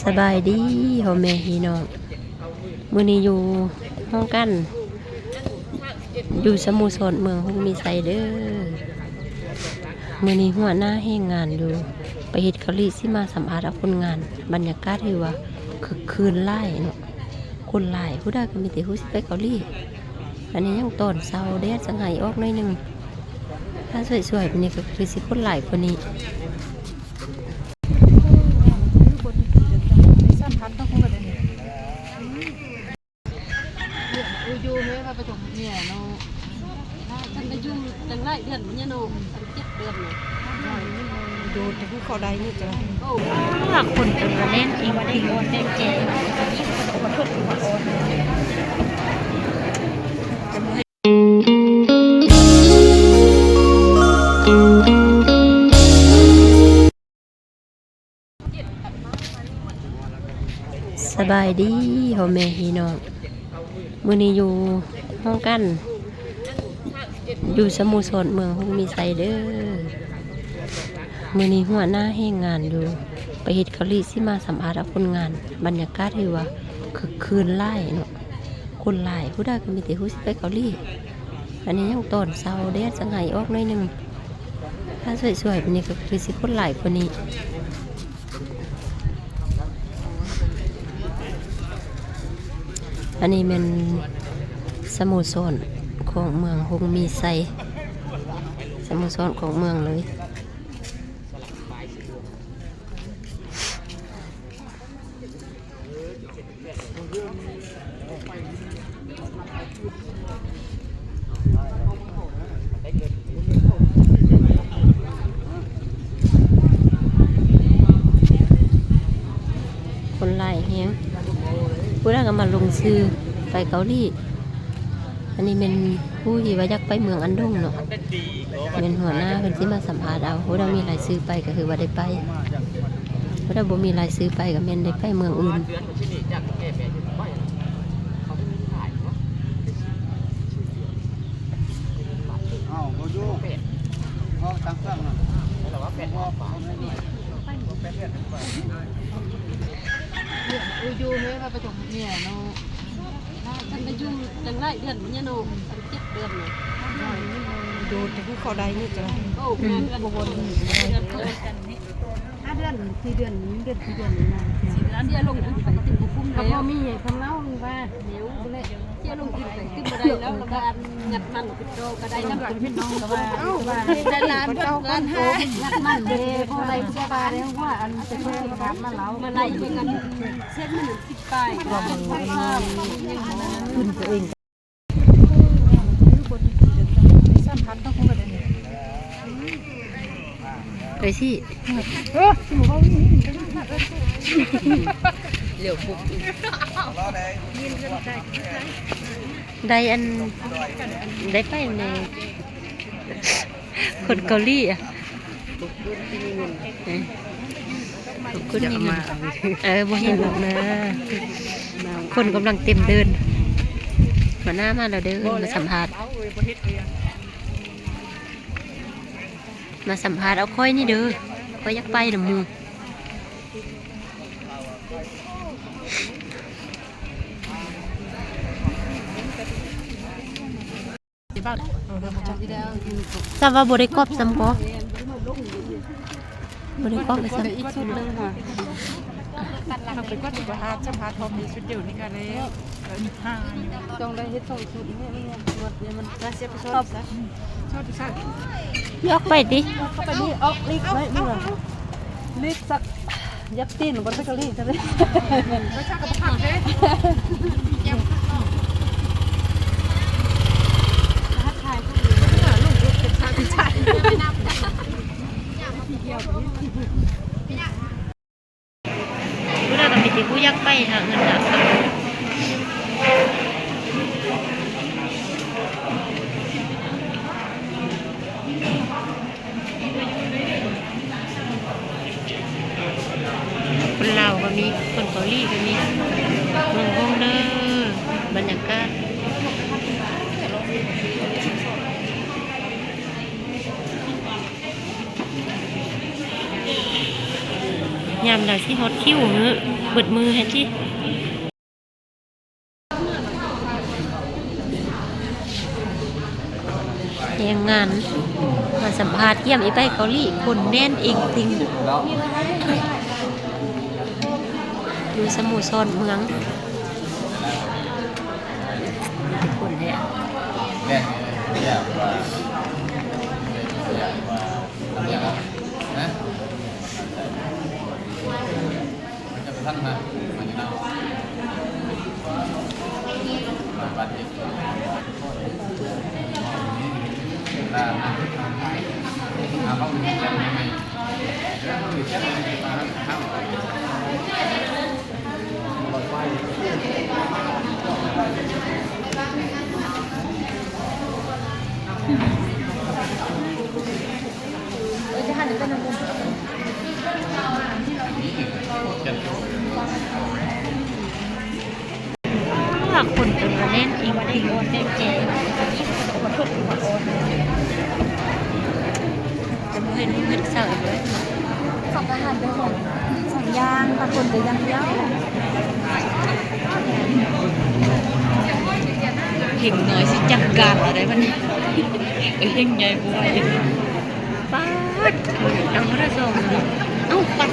ສະບາຍດີພໍ່ແມ່ພີ່ນ້ອງ, ມື້ນີ້ຢູ່ຫ້ອງການ ຢູ່ສະໂມສອນເມືອງຫົງມີໄຊເດີ້. ມື້ນີ້ຫົວໜ້າແຮງງານຢູ່ ໄປເຮັດເກົາຫຼີ ຊິມາສຳພາດເອົາຄົນງານ. ບັນຍາກາດຖືວ່າຄຶກຄື້ນຫຼາຍເນາະ, ຄົນຫຼາຍ, ຜູ້ໃດກໍມີແຕ່ຜູ້ຊິໄປເກົາຫຼີ. ອັນນີ້ຍັງຕອນເຊົ້າ ແດດສັງໄຫອອກໜ້ອຍໜຶ່ງ, ຖ້າສວຍໆປານນີ້ກໍຄືຊິຄົນຫຼາຍກວ່ານີ້. ຢູ່ແມ່ວ່າໄປສົ່ງເມຍເນາະ, ຈັນໄດ້ຢູ່ຕັ້ງຫຼາຍເດືອນເນາະ, ຕັ້ງເຈັດເດືອນເນາະ. ໂດດແຕ່ຜູ້ເຂົາໄດ້ນີ້ຈ້ະ. ໂອ້ ຄົນຈົນວ່າແໜ້ນອີງຕິງແຈງແຈງ. ສະບາຍດີພໍ່ແມ່ພີ່ນ້ອງ, ມື້ນີ້ຢູ່ຫ້ອງການ ຢູ່ສະໂມສອນເມືອງຫົງມີໄຊເດີ້. ມື້ນີ້ຫົວໜ້າແຮງງານຢູ່ ໄປເຮັດເກົາຫຼີ ຊິມາສຳພາດເອົາຄົນງານ. ບັນຍາກາດຖືວ່າຄຶກຄື້ນຫຼາຍເນາະ, ຄົນຫຼາຍ, ຜູ້ໃດກໍມີແຕ່ຜູ້ຊິໄປເກົາຫຼີ. ອັນນີ້ຍັງຕອນເຊົ້າ ແດດສັງໄຫອອກໜ້ອຍໜຶ່ງ, ຖ້າສວຍໆປານນີ້ກໍຄືຊິຄົນຫຼາຍກວ່ານີ້. ອັນນີ້ແມ່ນສະໂມສອນຂອງເມືອງຫົງມີໄຊ, ສະໂມສອນຂອງເມືອງເລີຍ. ຄົນຫຼາຍແຮງ, ຜູ້ໃດກໍມາລົງຊື່ໄປເກົາຫຼີ. ອັນນີ້ແມ່ນຜູ້ທີ່ວ່າຢາກໄປເມືອງອັນດົງເນາະ, ແມ່ນຫົວໜ້າເພິ່ນຊິມາສຳພາດເອົາ. ຜູ້ໃດມີລາຍຊື່ໄປກໍຄືວ່າໄດ້ໄປ, ຜູ້ໃດບໍ່ມີລາຍຊື່ໄປກໍແມ່ນໄດ້ໄປເມືອງອື່ນ. ຢູ່ແມ່ວ່າໄປສົ່ງເມຍເນາະ, ຈັນໄດ້ຢູ່ຕັ້ງຫຼາຍເດືອນເນາະ, ຕັ້ງເຈັດເດືອນເນາະ. ໂດດແຕ່ຜູ້ເຂົາໄດ້ນີ້ຈ້ະ. ໂອ້ ແມ່ນ ບໍ່ບໍ່ດີ. ຫ້າເດືອນ ສີ່ເດືອນ ເດືອນສີ່ເດືອນນີ້ນະ. ເສຍລົງທຶນໄປເຕັມບໍ່ຄຸ້ມ. ກໍບໍ່ມີຫຍັງທາງເຮົາວ່າ ເສຍລົງທຶນໄປເຕັມບໍ່ໄດ້ແລ້ວ, ແລ້ວກໍອັນ ງັດມັນຂຶ້ນໂຕກໍໄດ້ນຳເພິ່ນເນາະ. ແຕ່ວ່າ ແຕ່ວ່າ ແຕ່ລ້ານ ລ້ານຫ້າ ງັດມັນເດ້ ບໍ່ໄດ້ເສຍບາດເດ້. ວ່າອັນເປັນຄົນທີ່ຮັບມາເລົ່າ ມາໄລ່ເບິ່ງອັນ ເຊັນມັນສິບປາຍ ຂຶ້ນຕົວເອງ. ໄປຊິ ເອີ ຊິບໍ່ເວົ້ານີ້ ຫຼຽວປຸບ ໄດ້ອັນ ໄດ້ໄປໃນ ຄົນເກົາຫຼີອະ ເອີ ບໍ່ເຫັນດອກນາ ຄົນກຳລັງເຕັມເດີ່ນ. ຫົວໜ້າມາແລ້ວເດີ ມາສຳພາດ ມາສຳພາດເອົາຂ້ອຍນີ້ເດີ ຂ້ອຍຢາກໄປນຳໝູ່. ສຳວ່າບໍ່ໄດ້ກອບຊ້ຳບໍ່? ບໍ່ໄດ້ກອບຊ້ຳ. ອີກຊຸດໜຶ່ງຫາ ເຮົາໄປກວດສຸຂະພາບ ສຳພາດພ້ອມມີຊຸດດຽວນີ້ກະແລ້ວ. ຕ້ອງໄດ້ເຮັດສອງຊຸດນີ້ ມັນໝົດນີ້ ມັນເສຍໄປສອງ ຍອກໄປຕິ ເຂົ້າໄປນີ້ ອອກລີກໄວ້ນີ້ ລີກສັກ ຢາກຕີນບໍ່ໄດ້ກໍລີກ ໄປຊັກກັບຄັກເດ້. ຜູ້ໃດກໍມີແຕ່ຜູ້ຢາກໄປຫາເງິນຫາຄຳ. ຄົນລາວກໍມີ ຄົນເກົາຫຼີກໍມີ ເບິ່ງເດີ ບັນຍາກາດ. ເ ຍາມໃດຊິຮອດຄິວເຮີ້ ເບິດມື້ໃຫ້ຕິ. ແຮງງານ ມາສຳພາດຢ້ຽມອີ່ໄປເກົາຫຼີ ຄົນແໜ້ນເອັງຕິງ ຢູ່ສະໂມສອນເມືອງ ຄົນແທ້. ຄົນຈົນວ່າແໜ້ນອີ່ຫຼີແທ້ໆ ຈະບໍ່ເຫັນເງິນໃຊ້ເລີຍ. ສອງທະຫານເດີ ສອງຢ່າງ ຕາຄົນເດີຢ່າງດຽວ. ເຮັງນ້ອຍຊິຈັດການເອົາໄດ໋ບັດນີ້ ເອີ ເຮັງໃຫຍ່ບໍ່ໄຫວ. ປາດ ເອົາມາລະສອງ ເອົ້າ ປັດ